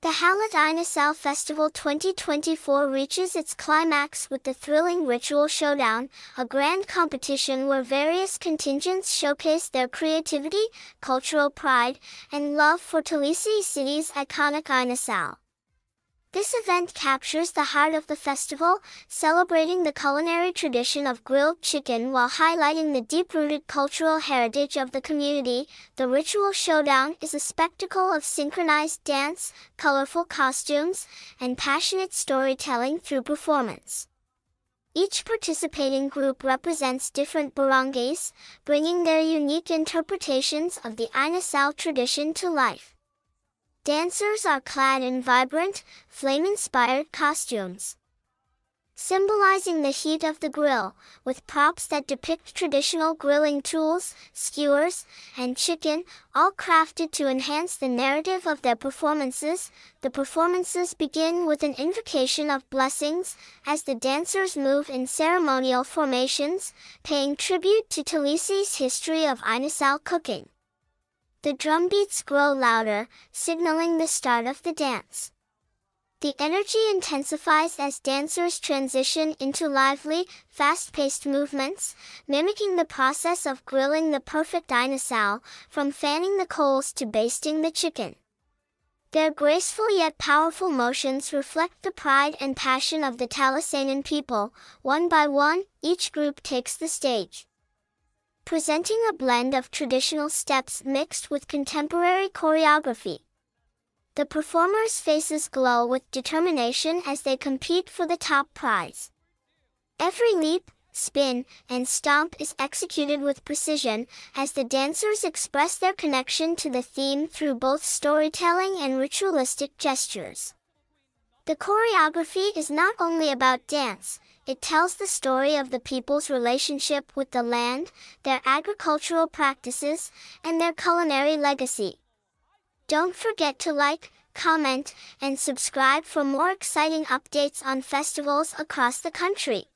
The Halat Inasal Festival 2024 reaches its climax with the thrilling Ritual Showdown, a grand competition where various contingents showcase their creativity, cultural pride, and love for Talisay City's iconic Inasal. This event captures the heart of the festival, celebrating the culinary tradition of grilled chicken while highlighting the deep-rooted cultural heritage of the community. The Ritual Showdown is a spectacle of synchronized dance, colorful costumes, and passionate storytelling through performance. Each participating group represents different barangays, bringing their unique interpretations of the Inasal tradition to life. Dancers are clad in vibrant, flame-inspired costumes, symbolizing the heat of the grill, with props that depict traditional grilling tools, skewers, and chicken, all crafted to enhance the narrative of their performances. The performances begin with an invocation of blessings as the dancers move in ceremonial formations, paying tribute to Talisay's history of Inasal cooking. The drumbeats grow louder, signaling the start of the dance. The energy intensifies as dancers transition into lively, fast-paced movements, mimicking the process of grilling the perfect inasal, from fanning the coals to basting the chicken. Their graceful yet powerful motions reflect the pride and passion of the Talisaynon people. One by one, each group takes the stage, presenting a blend of traditional steps mixed with contemporary choreography. The performers' faces glow with determination as they compete for the top prize. Every leap, spin, and stomp is executed with precision as the dancers express their connection to the theme through both storytelling and ritualistic gestures. The choreography is not only about dance, it tells the story of the people's relationship with the land, their agricultural practices, and their culinary legacy. Don't forget to like, comment, and subscribe for more exciting updates on festivals across the country.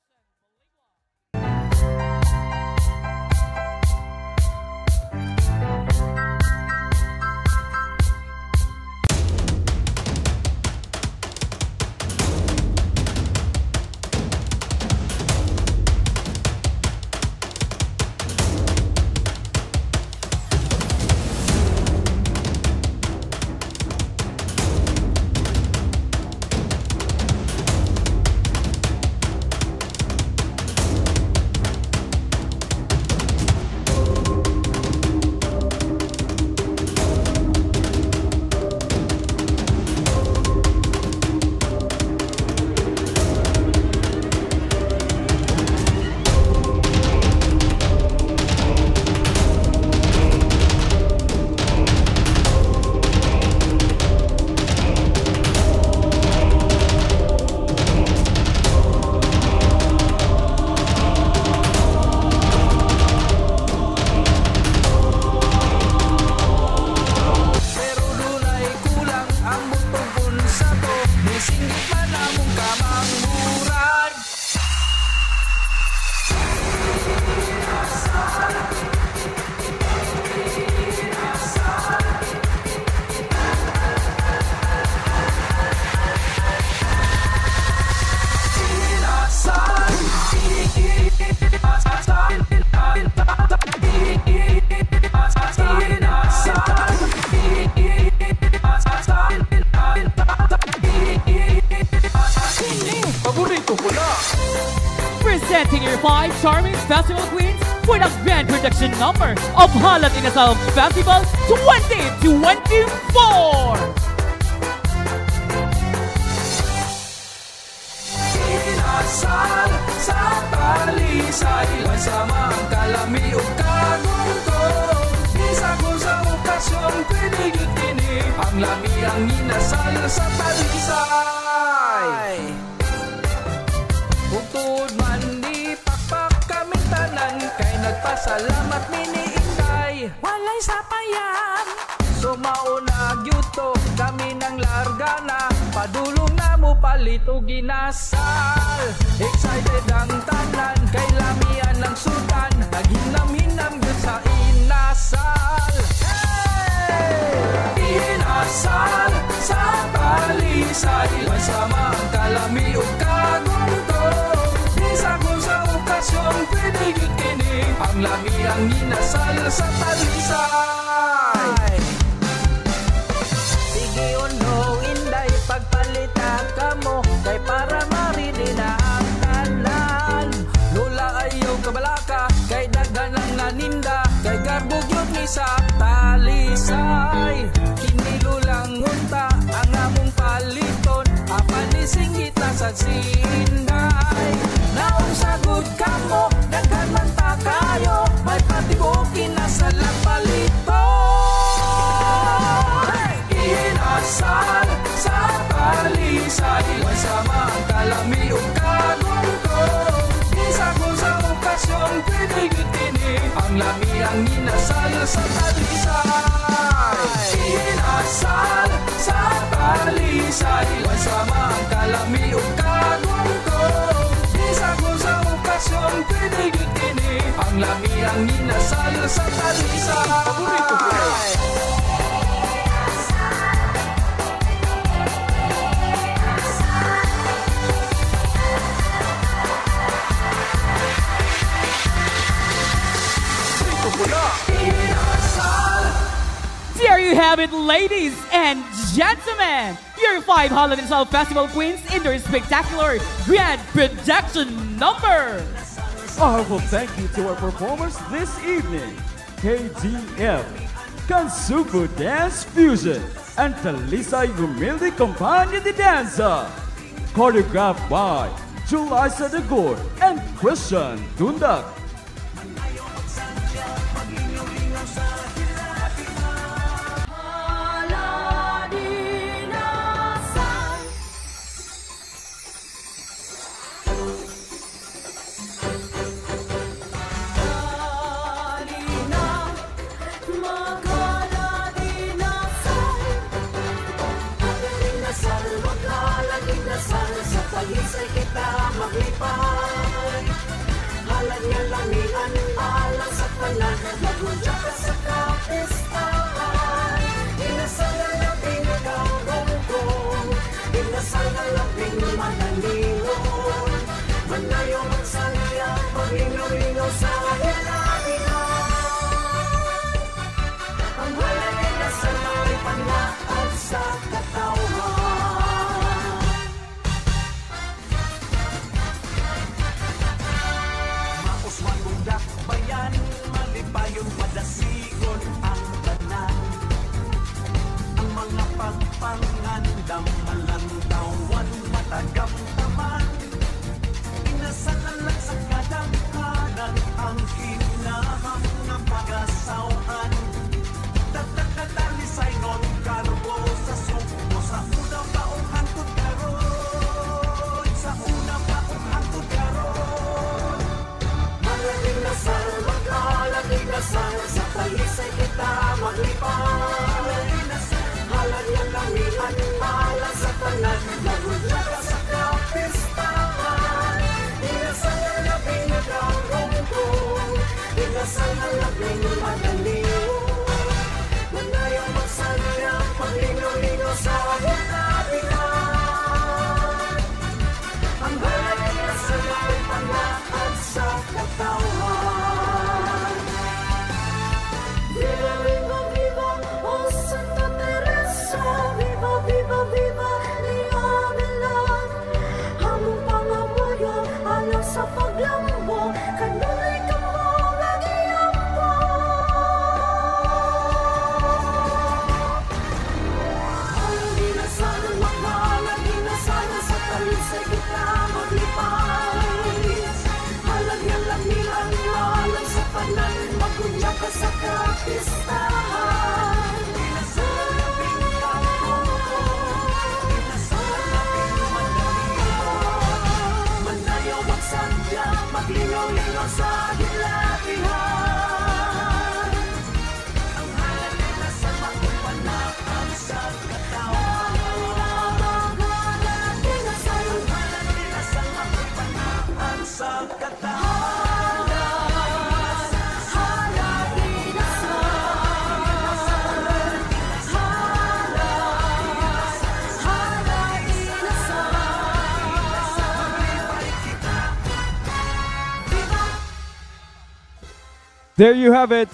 Presenting your 5 charming festival queens for the grand production number of Halat Inasal Festival 2024! Inasal sa Talisay, sama ang kalami ug kagungkong. Bisag unsa okasyon, pwede gyud kini ang lami ang inasal sa Talisay. Ug tuod man ni pakpak kami tanan, kay nagpasalamat mi ni Inday, walay sapayan. So mauna gyud to, kami nang larga na, padulong na mo palit og inasal. Excited ang tanan, kay lamian ang sudan, naghinam-hinam gyud sa inasal. Hey! Inasal sa Talisay. Way sama ang kalami ug kagumdom. Bisag unsa okasyon, pwede gyud kini. Ang lami ang inasal sa Talisay. Sige uno, Inday, pagpalita kamo kay para marini na ang tanan. Lola, ayaw kabalaka kay daghan ang naninda, kay garbo gyud ni sa Talisay. Kini lulang unta ang among paliton, apan nisinggit na sad si Inday. Naong sagud kamo, daghan man ta kayo, may patibukin na sa lang paliton. Inasal sa Talisay, way sama ang kalami ug kagumdom. Bisag unsa okasyon, pwede gyud kini. Ang lami ang inasal sa Talisay. Inasal sa Talisay, way sama ang kalami ug kagumdom. Bisag unsa okasyon, pwede gyud kini. Ang lami ang inasal sa Talisay. Paborito ko. Prito pula. Inasal. There you have it, ladies and gentlemen! Your 5 Halad Inasal Festival Queens in their spectacular grand production number! A heartfelt thank you to our performers this evening, KDF, Kansugbo Dance Fusion, and Talisay Humilde Compagnia de Danza. Choreographed by Julissa Dagor and Christian Dundak. Talisay kita maglipay. Halad nga lamian alang sa tanan, maghudya ka sa kapistahan. Inasal ang labing kagonggong, inasal ang labing manalingon. Manayo magsaya, maglingaw-lingaw sa hilahilan. Ang halad inasal ay panaad sa katawhan. Mauswagong dakbayan, malipayon padasal. There you have it.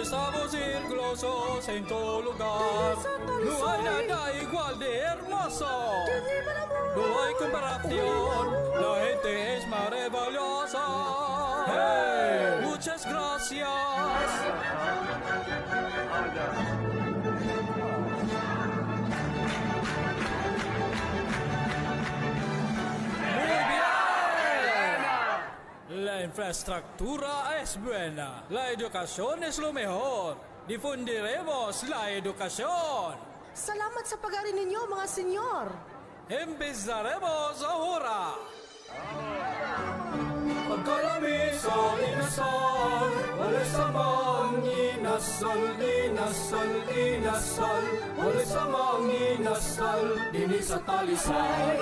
Estamos inclusos en todo lugar. No hay nada igual de hermoso. No hay comparación. La gente es maravillosa. Hey, muchas gracias. Muy bien. La infraestructura es buena. La educación es lo mejor. Difundiremos la educación. Salamat sa pag-ari ninyo, mga senyor. Empezaremos ahora. Pagkalami sa inasal, walay samang inasal, inasal, inasal, walay samang inasal, dinhi sa Talisay.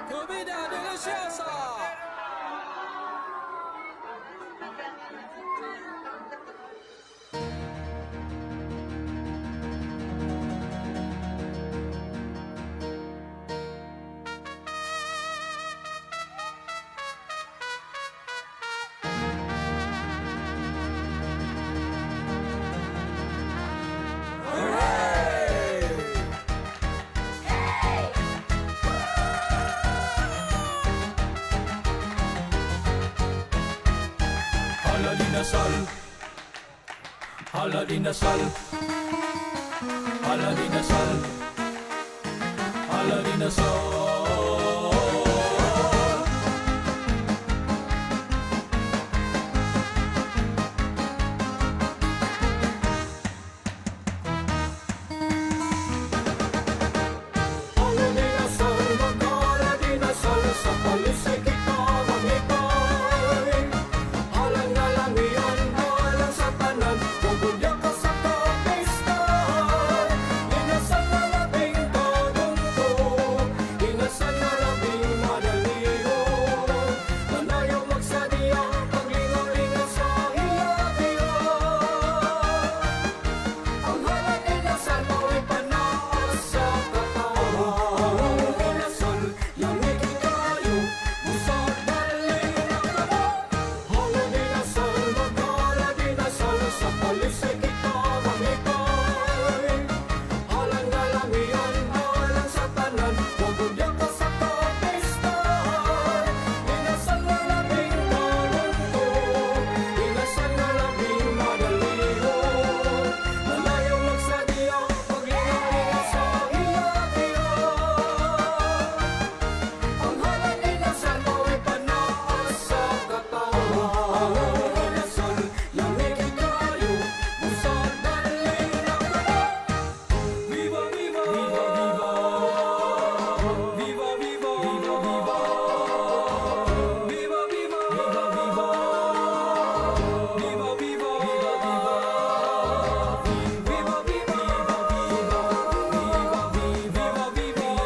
Comida deliciosa! Haladinasal, haladinasal, haladinasal, haladinasal. Haladinasal, maghaladinasal, sa Talisay kita maglipay. Alang nga lamian, alang sa tanan, gugudya ka sa kapistan. Inasal na labing kadungko, inasal na labing madaliho. Manayaw magsadya, paglingaw-lingaw sa hilabihan. Ang halad inasal mo'y panaas sa katawan. Inasal, lamig kayo, busog galing na kamo. Halad inasal, maghalad inasal, sa Talisay kita maglipay. Alang nga lamian, alang sa tanan, gugudya ka sa kapistan. Inasal na labing kadungko, inasal na labing madaliho. Malayaw magsadya, paglingaw-lingaw sa hilabihan. Ang halad inasal mo'y panaas sa katawan. Inasal, lamig kayo, busog galing na kamo. Viva, viva, viva, viva. Viva, viva, viva, viva. Viva, viva, viva, viva. Viva, viva, viva, viva. Viva, viva, viva, viva.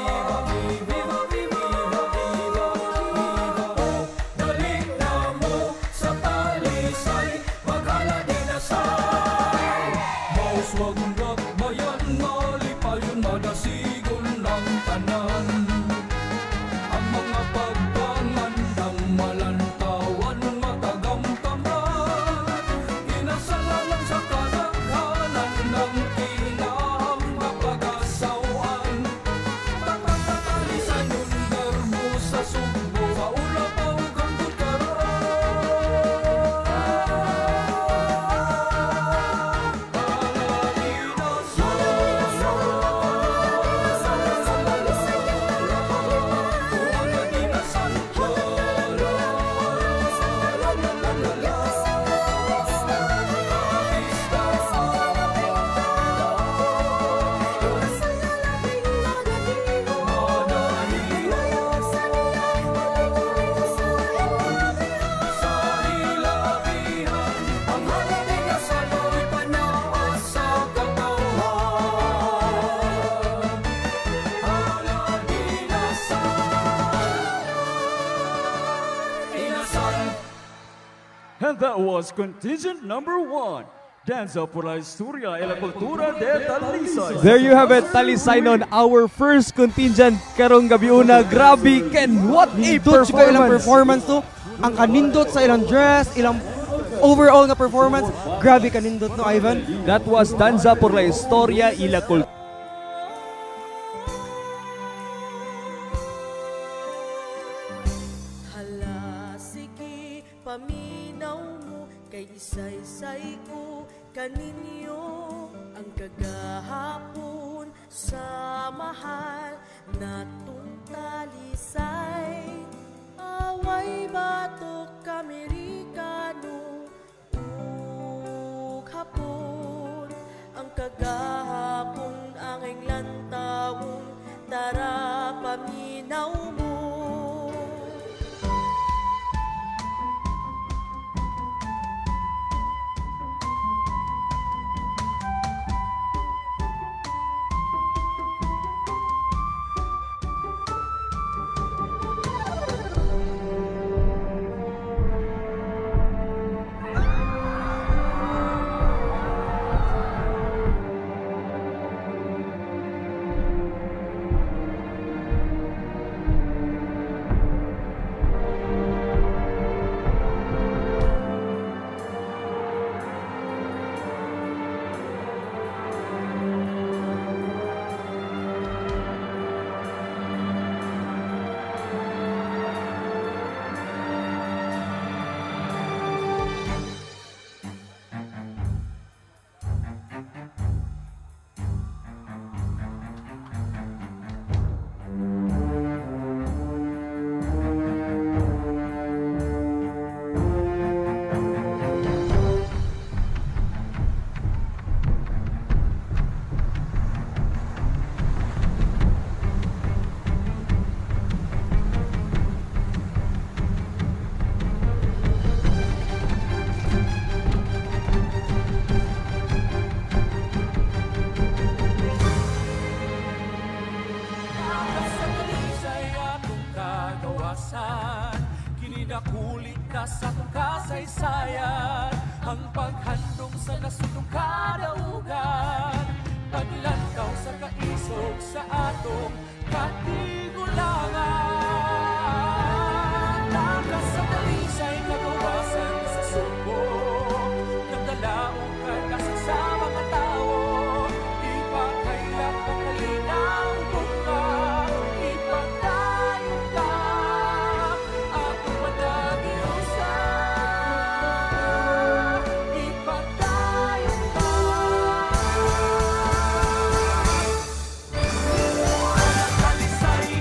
Viva, viva, viva, viva, viva. Dali na mo sa Talisay, maghaladinasal. Mauswag bayan, malipayon, madasigon ang tanan. Ang mga pagpangandam, malantawan, matagamtaman. Inasalalan sa kadaghanan ng kinahang mapag-asawan. Tatatalisan yung garbo sa Sugbo, sa ulapaw hangtod karon. And that was contingent number 1, Danza por la Historia y la Cultura de Talisay. There you have it, Talisaynon, our first contingent karong gabi una. Grabe, Ken, what a Nindot siya ilang performance! performance to. Ang kanindot sa ilang dress, ilang overall nga performance. Grabe kanindot no, Ivan. That was Danza por la Historia y la Cultura. Hala, sige, paminaw mo, kay isaysay ko kaninyo ang kagahapon sa mahal natong Talisay. Away batok Amerikano ug Hapon, ang kagahapon ang Englantawon, tara paminaw mo. Sa Talisay atong kagawasan, kininakulit na sa atong kasaysayan, ang paghandong sa nasudong kadaugan, paglantaw sa kaisog sa atong katigulangan. Takas sa Talisay kagawasan sa Sugbo, nagdalaog kay sa mga tao, ipakailap ang kalinaw bunga, ipatayo ka, atong managiusa, ipatayo ka. Talisay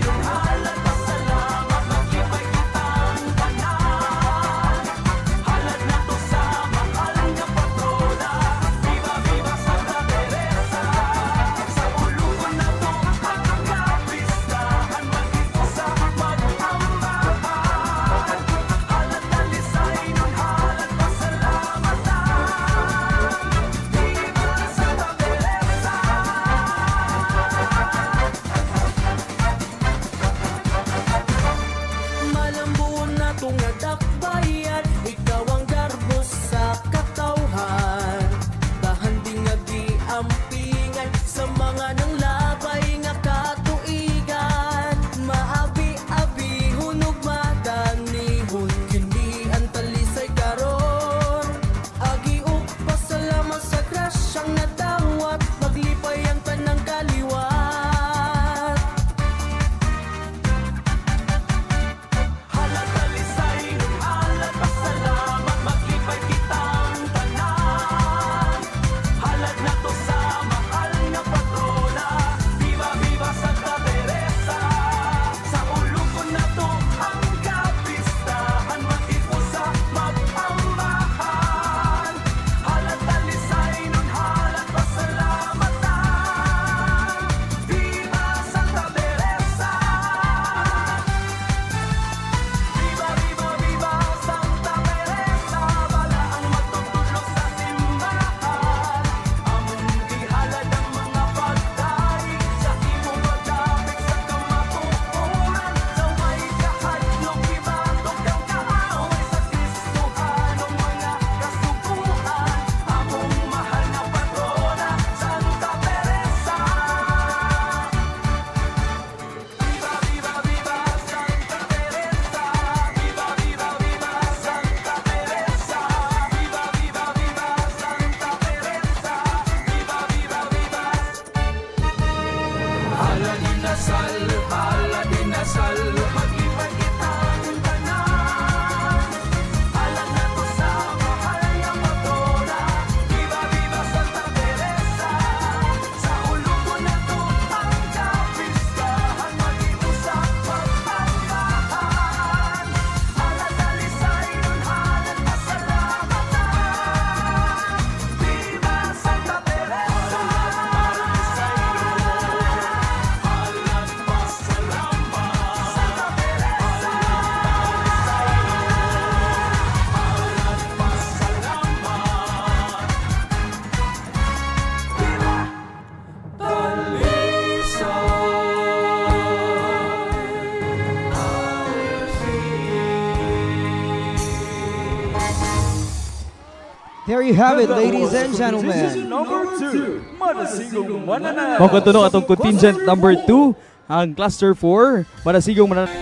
There you have it, And that ladies was and gentlemen. Contingent number 2, Madasigong Mananay. Mao kadto no atong contingent number 2, ang cluster 4, Madasigong Mananay.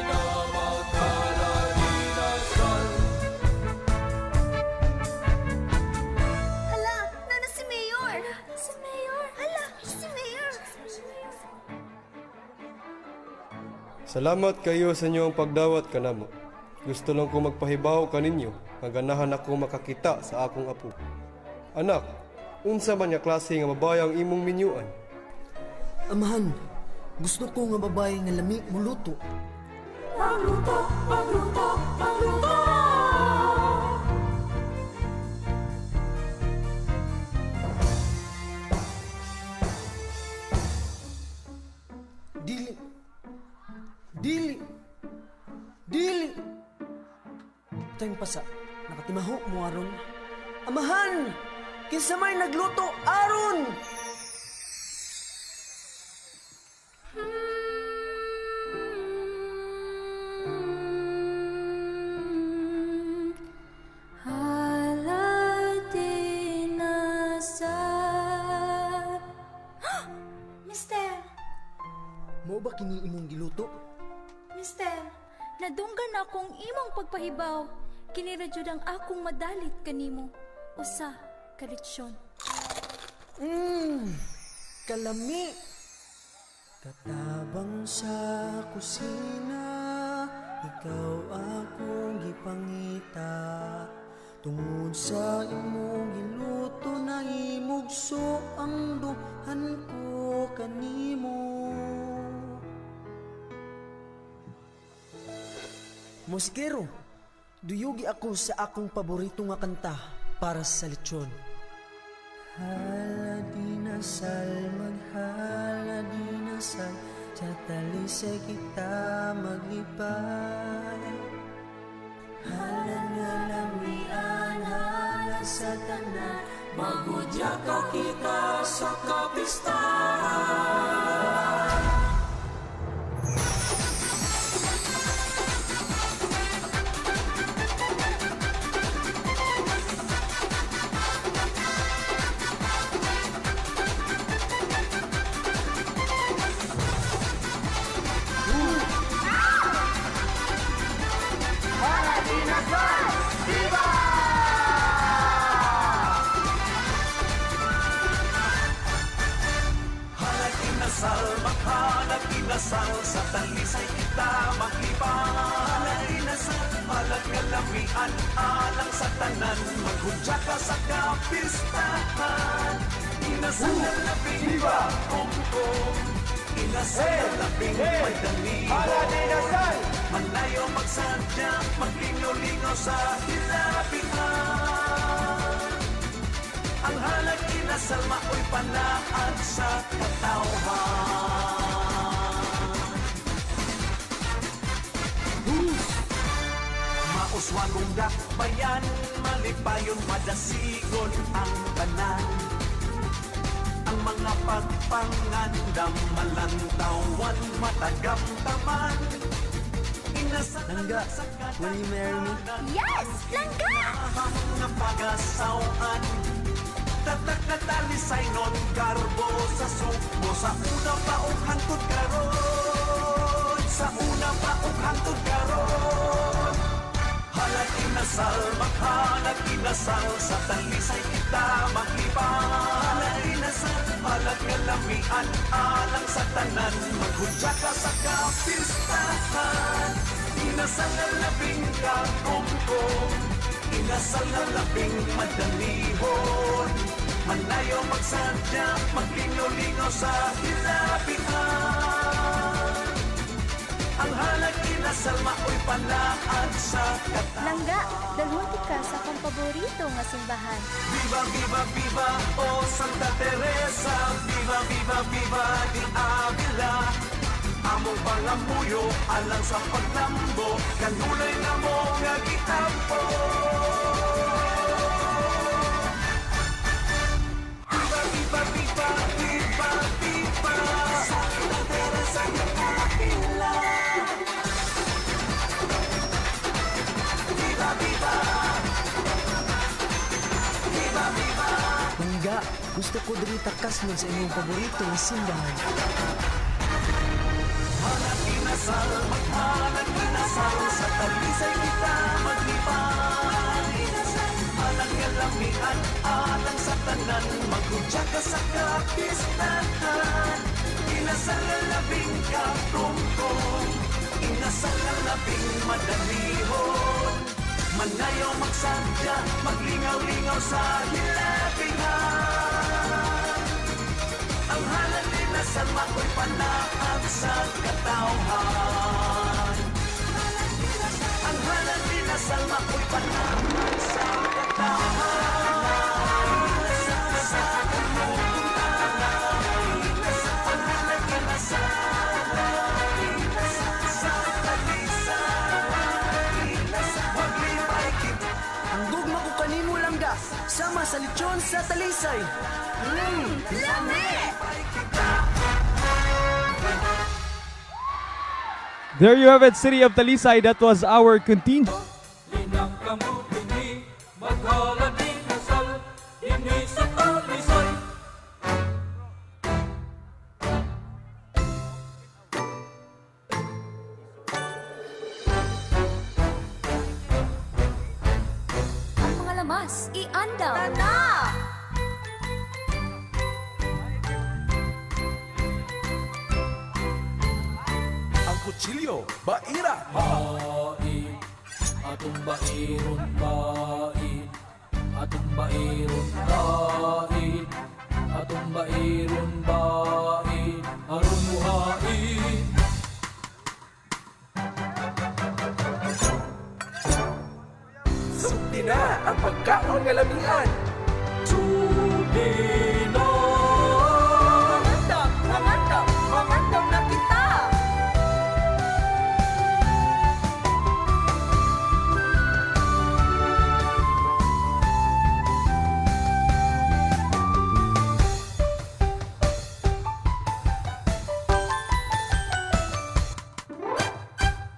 Hala, nana si Mayor! Si Mayor! Hala, si Mayor! Salamat kayo sa inyong pagdawat kanamo. Gusto lang ko magpahibaw kaninyo nga ganahan ako makakita sa akong apo. Anak, unsa man nga klase nga babae ang imong minyuan? Amahan, gusto ko nga babae nga lami muluto. Pagluto, pagluto, pagluto. Dili. Dili. Dili. Tayong pasa, nakatimaho mo aron. Amahan! Kinsa may nagluto aron! Haladinasal. Mister, Mo ba kini imong giluto? Mister, nadunggan akong imong pagpahibaw. Kini ra jud ang akong madalit kanimo. Usa ka lechon. Kalami. Katabang sa kusina, ikaw akong gipangita. Tungod sa imong giluto na imugso ang duhan ko kanimo. Moskero, duyugi ako sa akong paborito nga kanta para sa lechon. Hala dinasal, maghala dinasal, sa talisay kita maglipay. Hala nga lamian, hala sa tanan, Magudya ka kita sa kapistahan. Halag inasal, maghalag inasal, sa talisay kita maglipay. Halag inasal, halag nga lamian, alang sa tanan, maghudya ka sa kapistahan. Inasal na labing kumkum, inasal na labing madalihon. Malayo magsadya, maglingaw-lingaw sa hilabihan. Ang halag inasal mao'y panaad sa katawhan. Mauswagong dakbayan, malipayon madasigon ang tanan. Ang mga pagpangandam, malantawan, matagamtaman. Inasal Langga, will you marry me? Yes! Langga! Mga pagasawan, tatak na talisay non garbo sa sukmo. Sa una pa og hangtod karon, sa una pa og hangtod karon. Halag inasal, maghalag inasal, sa talisay kita maglipay. Halag inasal, halag nga lamian, alang sa tanan, maghudya ka sa kapistahan. Inasal na labing kakumkum, inasal na labing madalihon. Malayo magsadya, maglingaw-lingaw sa hilabihan. Ang halag inasal mao'y panaad sa katawhan. Langga, dalhon ka sa akong paborito nga simbahan. Viva, viva, viva, oh Santa Teresa. Viva, viva, viva, di Avila. Among pangamuyo, alang sa paglambo, kanunay na mo nga gitampo. Viva, viva, viva, viva, viva, Santa Teresa de Avila. Viva, viva, viva, Langga, gusto ko diri takasnon sa imong paborito nga simbahan. Halang inasal, maghalang inasal, sa Talisay kita maglipay. Alang kalamian, alang sa tanan, maghudya ka sa kapistahan. Inasal nga labing kaprungkong, inasal nga labing madalihon. Manayaw magsadya, maglingaw-lingaw sa hilabihan. Ang halal inasal mako'y panaag sa katawhan. Ang halal inasal mako'y panaag sa katawhan. Sa ang halal inasal sa Talisay. Maglipay kita. Ang gugma ko kanimo, Langga, sama sa lechon sa Talisay. Lami! There you have it, City of Talisay. That was our contingent. Linang kamo dinhi, maghalad inasal, dinhi sa Talisay. Ang mga lamas, iandaw. Tana! Ang kutsilyo, baira. Bain, atong bairon bain, atong bairon bain, atong bairon bain, aron muhain. Sugdi na ang pagkaon nga lamian. Sugdi na. Mangandam, mangandam, mangandam na kita!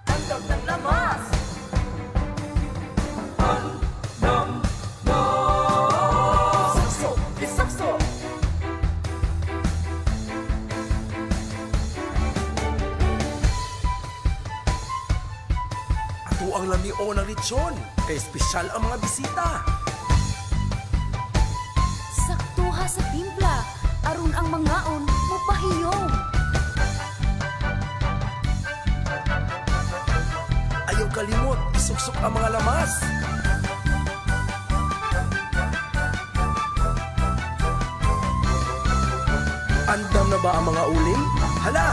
Andam ng lamas! Andam na. Sakso, isakso. Ato ang lamion ng lechon, kay espesyal ang mga bisita. Saktuha sa timpla, aron ang mangaon mopahiyom. Ayaw kalimot, isuksok ang mga lamas. Andam na ba ang mga uling? Hala,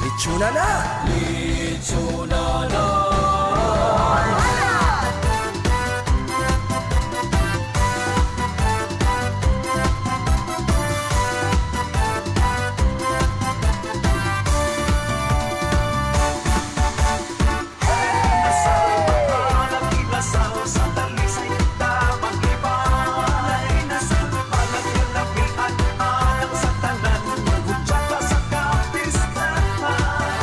lechona na! Lechona na. Alang inasal sa Talisay kita maglipay. Alang kalamian, alang sa tanan, maghudya ka sa kapistahan.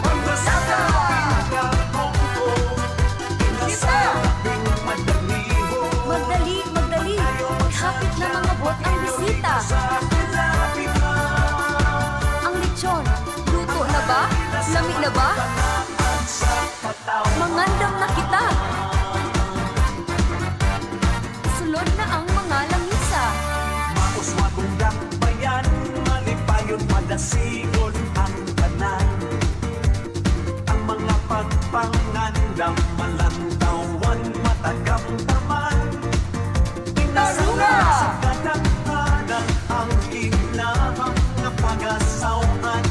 Ang pinagkakongkong, inasal labing madamihon. Magdali, magdali, hapit na mga bot ang bisita. Sa hilabihan. Ang lechon, luto na ba? Lami na ba? Sa katawhan. Mangandam na kita! Sulod na ang mga langisa. Mauswagong dakbayan, malipayon, madasigon ang tanan. Ang mga pagpangandam, malantawan, matagamtaman. Tarunga! Sa kadaghanan ang hinahang nga pag-asawan.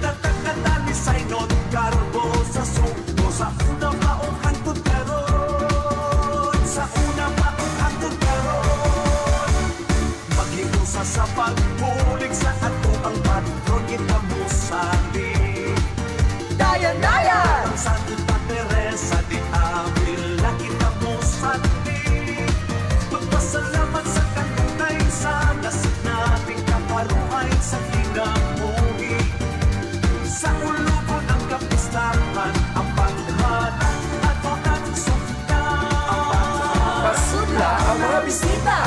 Tatakatalisay non karbo sa Sugbo, sa una maong hantod karon. Sa una maong hantod karon. Maghiusa sa pagbulig sa ato ang patron kita musali. Dayan, dayan! Ang Santa Teresa de Avila kita musali. Magpasalamat sa kanunay sa nasip nating kaparuhay sa kinabuhi. Sa ulo ko ng kapistahan ang paghalang at ang suktan. Pasudla ang mga bisita.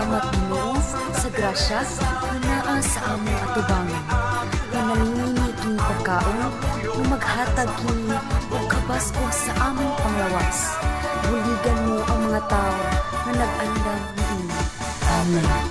Salamat Ginoo sa grasya nga naa sa among atubangan. Panalingini kini pagkaon ug maghatag kini og kabaskog sa among panglawas. Buligan mo ang mga tawo nga nag-andam niini. Amen.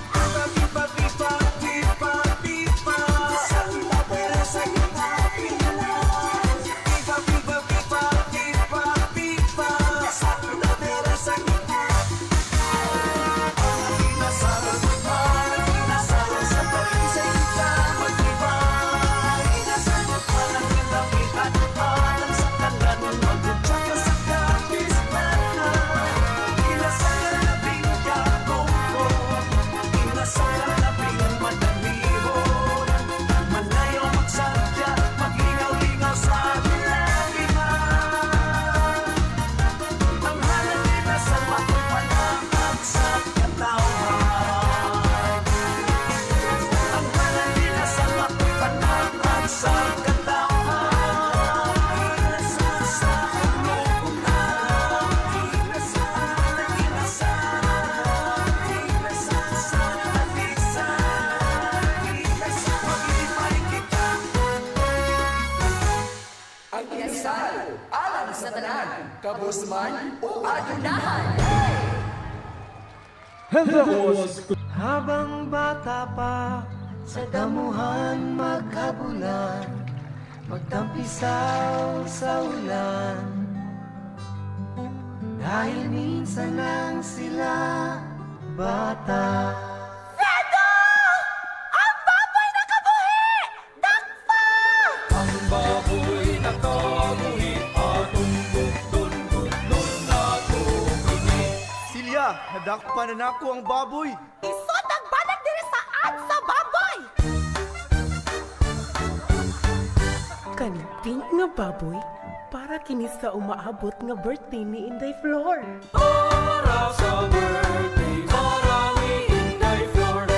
Kabusman o adunahan. Habang bata pa, sa damuhan maghabulan, magtampisaw sa ulan. Dahil minsan lang sila bata. Fredo! Ang baboy nakabuhi! Dakpa! Ang baboy nakabuhi, atong gugdon-gugdon nato kini. Silya, nadakpa na nako ang baboy. Isod ang balag diri sa sa baboy! Kaning pink nga baboy, para kini sa umaabot nga birthday ni Inday Flor. Para sa birthday, para ni Inday Flor.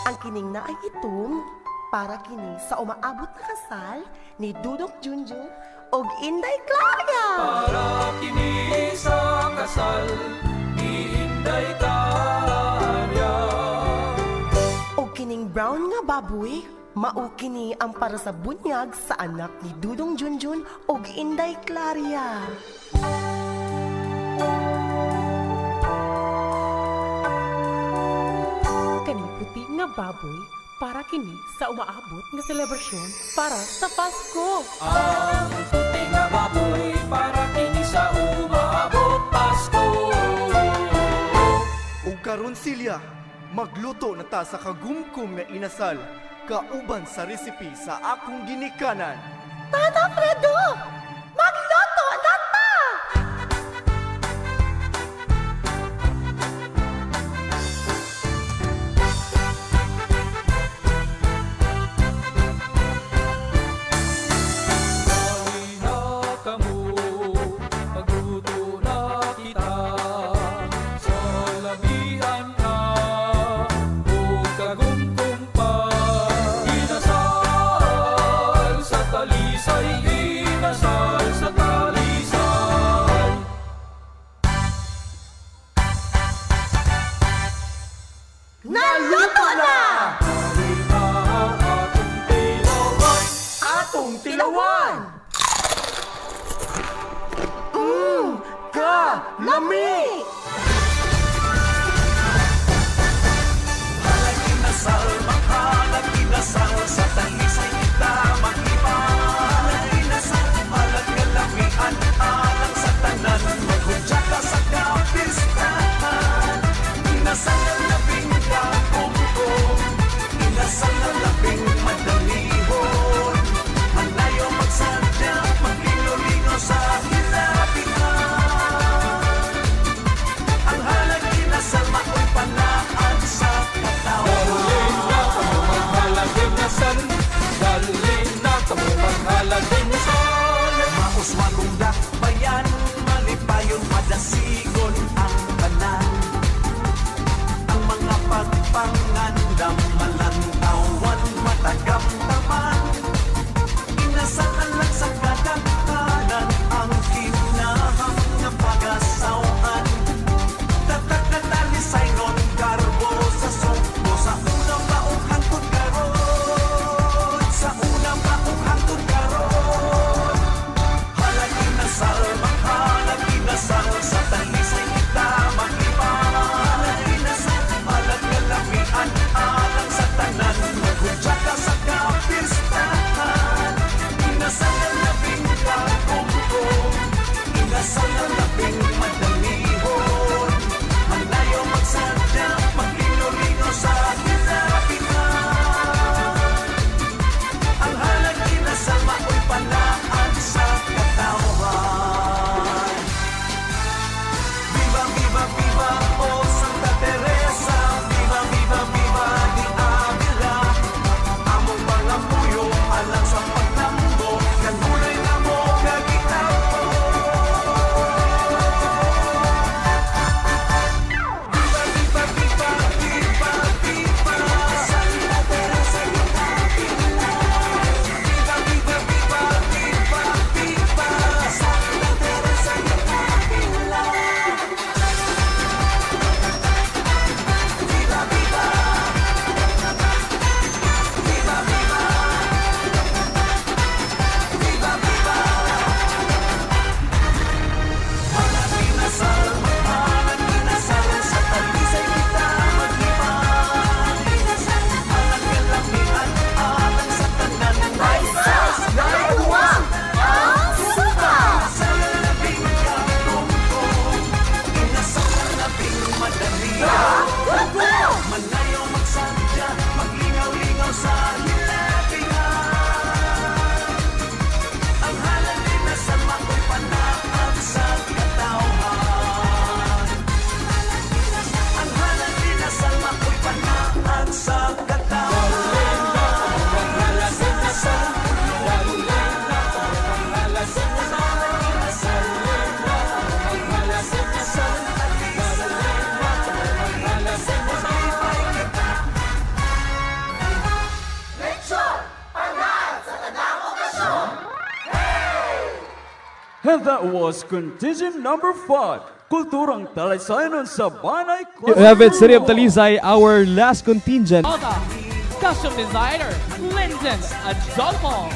Ang kining na ay itom, para kini sa umaabot na kasal ni Dudong Junjun og Inday Claria. Para kini sa kasal ni Inday Claria. Og kining brown nga baboy, mao kini ang para sa bunyag sa anak ni Dudong Junjun og Inday Claria. Kaning puti nga baboy, para kini sa umaabot nga selebrasyon para sa Pasko. Ang puti nga baboy, para kini sa umaabot Pasko. Ug karon Silya, magluto na ta sa kagumkum nga inasal, kauban sa recipe sa akong ginikanan. Tata Fredo! Magluto na ta! Dali na kamo, magluto na kita. Sa lamian na, ug kagumkum pa. Inasal sa talisay, inasal sa talisay. Naluto na! Atong tilawan! Ka-lami! Halag inasal, maghalag inasal, sa talisay kita mag-iba. Halag inasal, halag nga lamian, alang sa tanan, maghudya ka sa kapistahan. Inasal ang labing kakumkum, inasal ang labing madalihon. Malayo magsadya, maglingaw-lingaw sa hilabihan. Ang halag inasal, mao'y panaan sa katawan. Maghalag inasal, And that was contingent number 5, Kulturang Talisaynon sa Banay You have it, City of Talisay, our last contingent. Plaza. Costume designer, Lyndon Adolfo.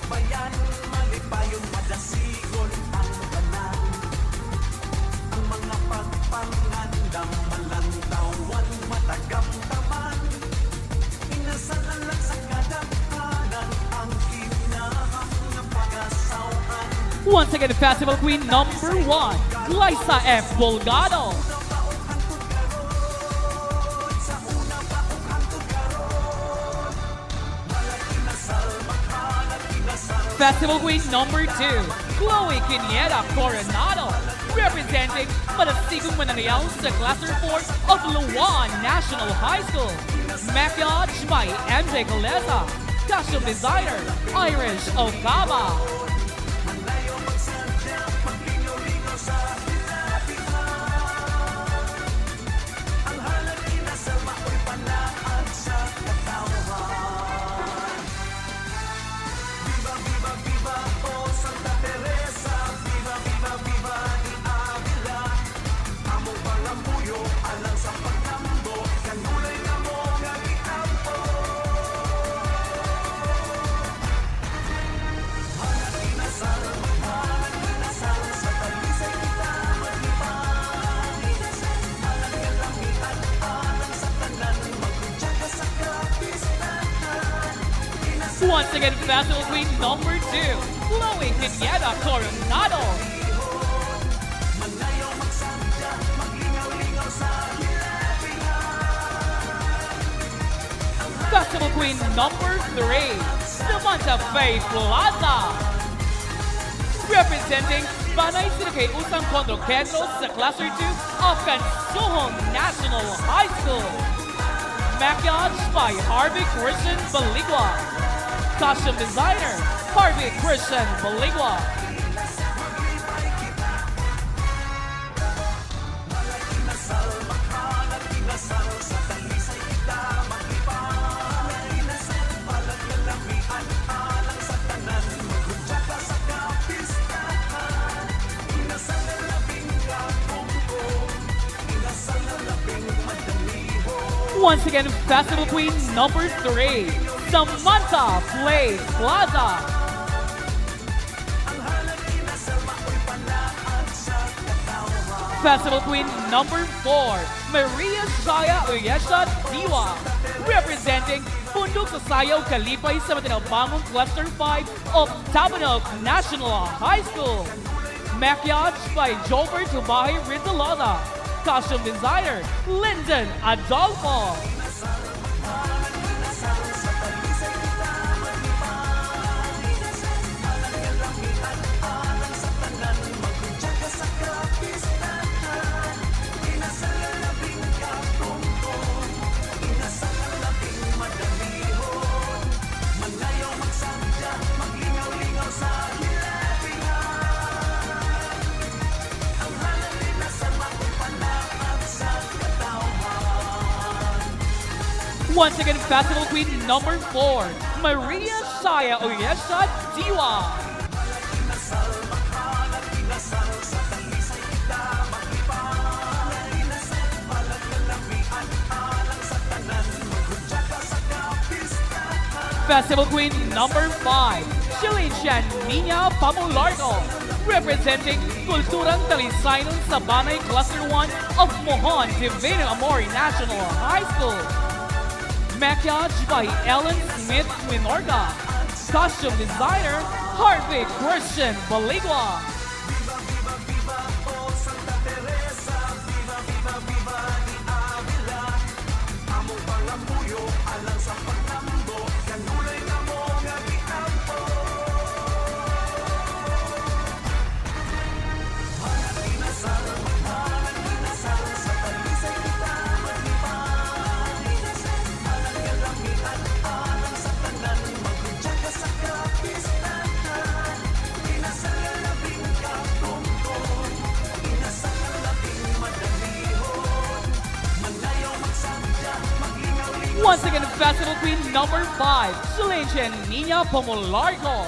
Bayan, malipayon, madasigon ang tanan. Ang mga pagpangandam, malantawan, matagamtaman. Inasalan sa kadaghanan ang kinahang nga pagasawan. Once again, Festival Queen number 1, Glyza F. Bolgado. Festival Queen number 2, Chloe Quiniera Coronado, representing Madasigong Manangayaw sa Cluster 4 of Luan National High School. Maquillage by MJ Coleta. Costume designer, Irish Okaba. Once again, Festival Queen number 2, Chloe Quiniera Coronado. Festival Queen number 3, Samantha Faye Plaza. Representing Banay Sinukay Usang Kondo Kendro sa Cluster 2 of Cansuhong National High School. Maquillage by Harvey Christian Baligua. Costume designer, Harvey Christian Baligua. Once again, Festival Queen number 3, Samantha Play Plaza. Festival Queen number 4, Maria Shaya Uyesha Diwa, representing Pundok sa Sayaw Kalipay sa Matinalbangong Cluster 5 of Tabunok National High School. Maquillage by Jobert Tubahi Rizalada. Costume designer, Lyndon Adolfo. Once again, Festival Queen number 4, Maria Shaya Oyesha Diwa. Festival Queen number 5, Shilichan Nina Pamulargo, representing Kulturang Talisaynon sa Banay Cluster 1 of Mohon Divino Amor National High School. Maquillage by Ellen Smith Minorga. Costume designer, Harvey Christian Baligua. Once again, Festival Queen number 5, Silencian Nina Pomolargo.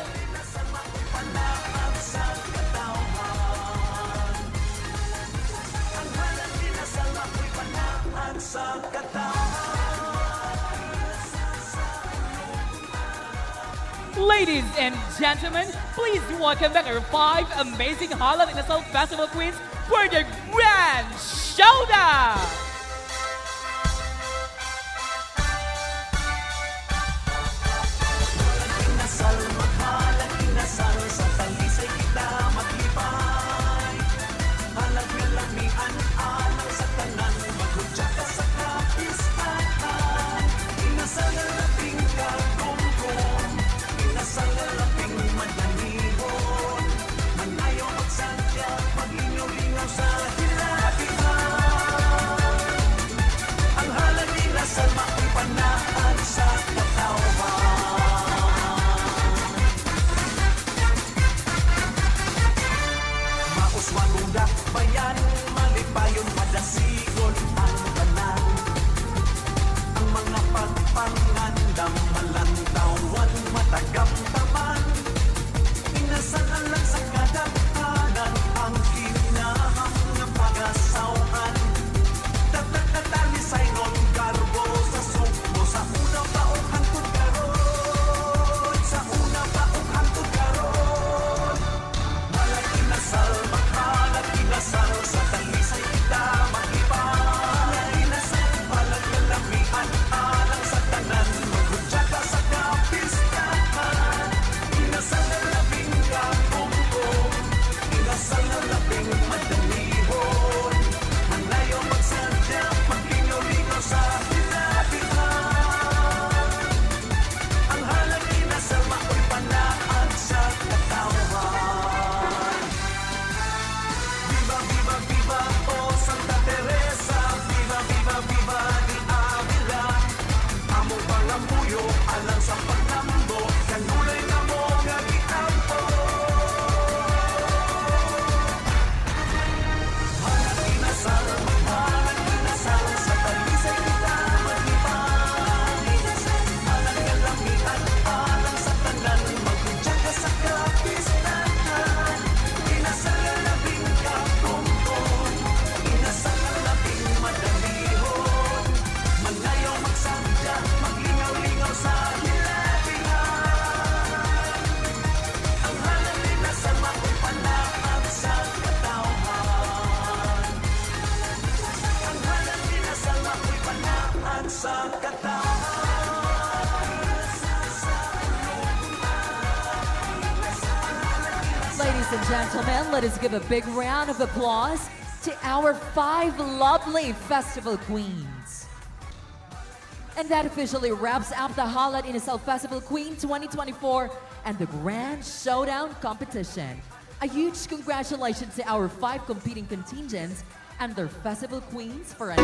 Ladies and gentlemen, please welcome back our 5 amazing Halad Inasal Festival Queens for the Grand Showdown! Ladies and gentlemen, let us give a big round of applause to our 5 lovely festival queens. And that officially wraps up the Halad Inasal Festival Queen 2024 and the Grand Showdown competition. A huge congratulations to our 5 competing contingents and their festival queens for an...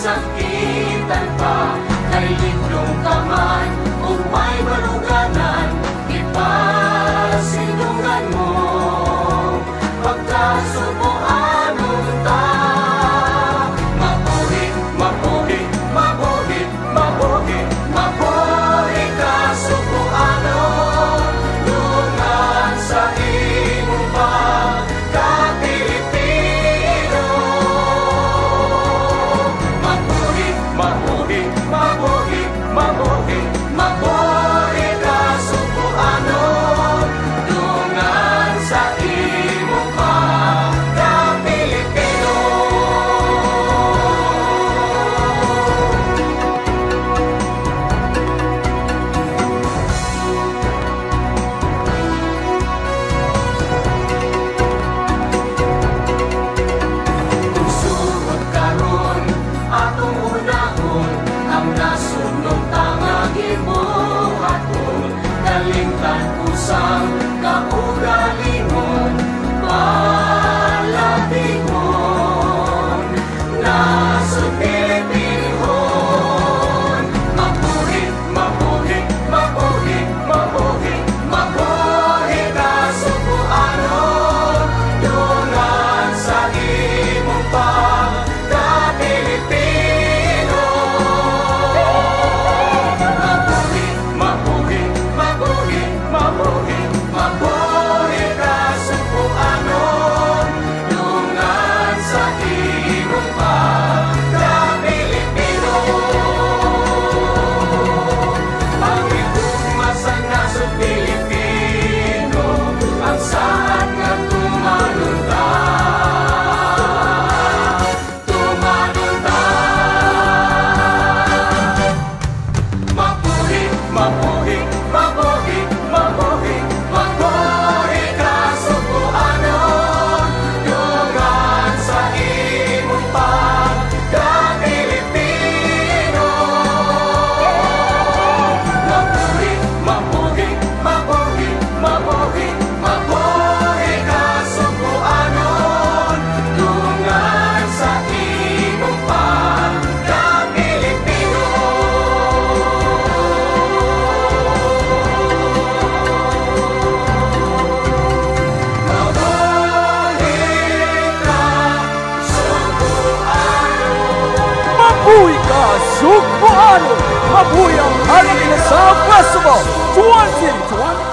Sakitan pa, kay liblong ka man, ug may baruganan, ipa. Tanan usang kaugalingon, Palabingon, Nasod Pilipinhon. Mabuhi, mabuhi, mabuhi, mabuhi, mabuhi ka Sugbuanon, Dungan sa imong pagka-Pilipino. Mabuhi, mabuhi, mabuhi, mabuhi, mabuhi ka Sugbuanon, Dungan sa imong pagka-Pilipino. Ang higugma sa nasod Pilipino, ang saad nga tumanon ta, tumanon ta. Mabuhi, mabuhi, mabuhi, mabuhi, mabuhi ka Sugbuanon, Dungan sa imong pagka-Pilipino. Mabuhi, mabuhi, mabuhi, mabuhi, mabuhi ka Sugbuanon, Dungan sa imong pagka-Pilipino. Mabuhi ka Sugbuanon. Mabuhi ka, Sugbuanon! Mabuhi ang Haring Inasal Festival 2024!